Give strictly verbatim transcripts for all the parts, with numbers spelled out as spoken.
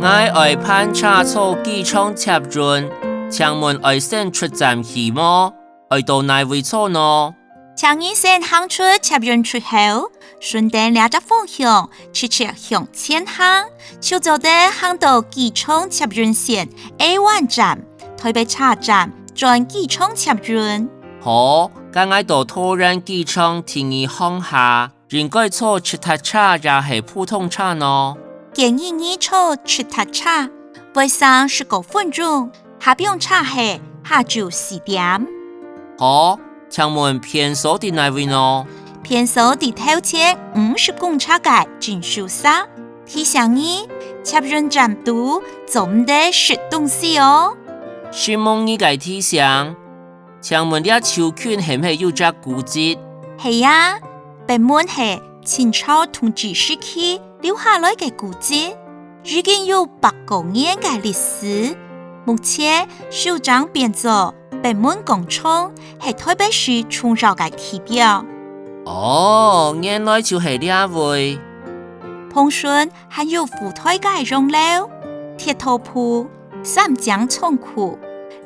𠊎愛辦車坐機場捷運，請問愛先出站去無？愛到哪位坐呢？請你先行出捷運出口，順等這隻方向，直直向前行，就做得行到機場捷運線A one站，台北車站轉機場捷運。好，該𠊎到桃園機場第二航廈，應該坐直達車也係普通車呢？建議你坐直達車，會省十過分鐘，下枋車係下晝四點。好，請問便所在哪位呢？便所在頭前五十公尺个正手析。提醒你，捷運站肚做毋得食東西哦。承蒙你个提醒。請問這就近係毋係有隻古蹟？係啊，北門係清朝統治時期留下來个古蹟，已經有百過年个歷史。目前修整變做北門廣場，係台北市重要个地標。哦，原來就係這位。旁脣還有福台个洋樓、鐵道部、三井倉庫，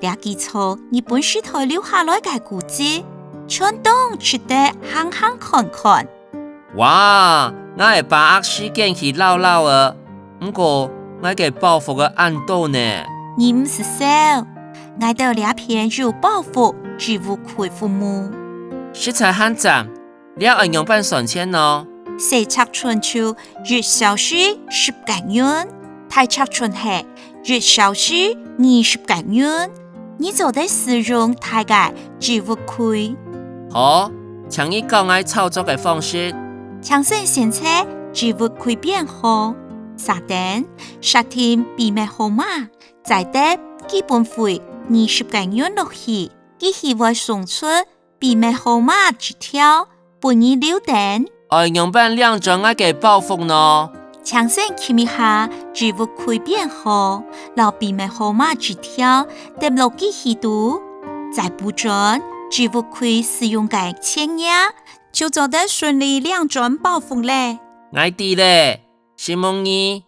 這幾座日本時代留下來个古蹟，全當值得行行看看。哇，𠊎會把握時間去尞尞啊！毋過，𠊎个包袱啊恁多呢。你毋使愁，𠊎兜這片有包袱置物櫃服務。實在還讚，這愛仰般算錢呢？細尺寸就一小時十個銀，大尺寸係一小時二十個銀。你做得使用大个置物櫃。好，請你教𠊎操作个方式。請先選擇置物櫃編號，續等設定秘密號碼，再㧒基本費二十個銀落去，機器會送出秘密號碼紙條，分你留等。愛仰般領轉𠊎个包袱呢？請先撳一下置物櫃編號，摎秘密號碼紙條㧒落機器肚，再補轉置物櫃使用个錢額，就做得順利領轉包袱咧。𠊎知咧，承蒙你。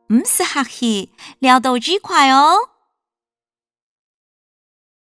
毋使客氣，尞到愉快哦。